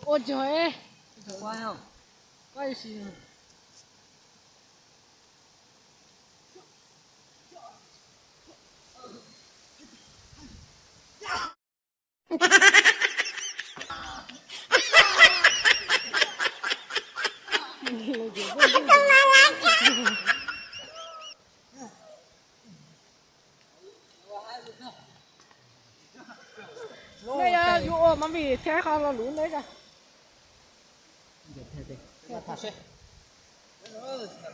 Ua tsaug es. Nej yog yuav ua movie thiab ho lo lus neb. Tam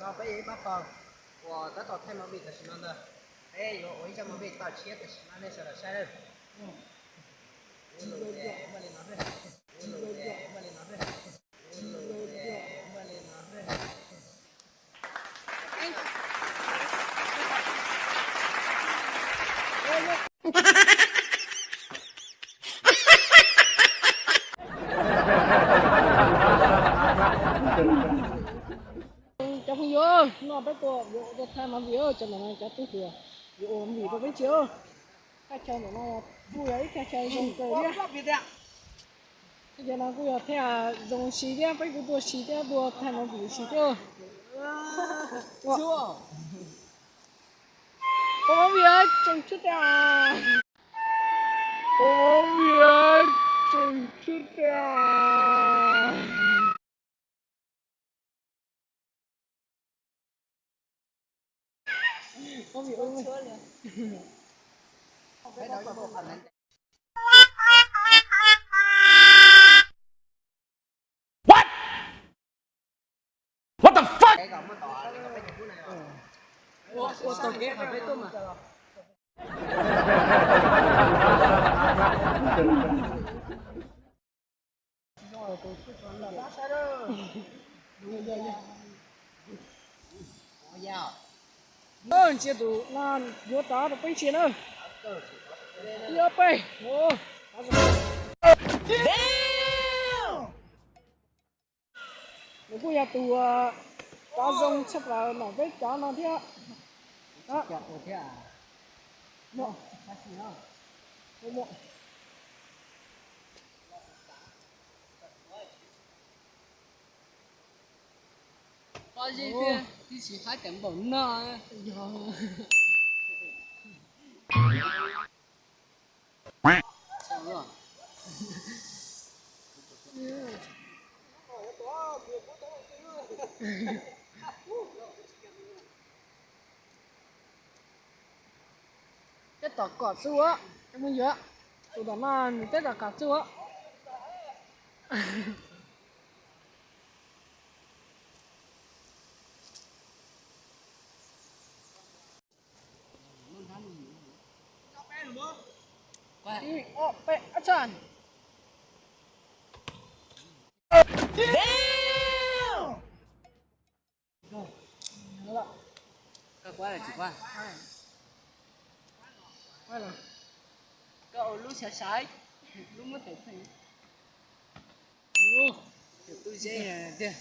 no peb yuav ib pab pog uas tab tom thaij movie tam sim no ntag. Peb yuav ua ib zaj movie toj tshiab tam sim no nej sawv daws saib. Cov phooj ywg, no peb tuaj yuav ua thaij movie, cov ntawm no cov tub hluas yuav ua movie rau peb ntsia. Thaj chaw ntawm no kuj yog ib thaj chaw zoo kawg thiab. Thaj chaw no kuj yog thiaj zoo si thiab, peb kuj tuaj si thiab, tuaj thaij movie si thiab. Ua movie tseem tshuav tiag. Ua movie tseem tshuav tiag. What? What the fuck? Ntsia tus no yuav rov rau peb ntsia na. Ib ob peb. Nws kuj yog tus cov zoo tshaj plaws ntawm peb cov no thiab. Pob zeb thiab tib si haib tas npaum no. Teb tom kom txuj, tus tom no nws teb tom kom txuj. Ib ob peb, action. Koj ua lub xyav xyav, lub muab theem theem. Tus tub zeb tiag.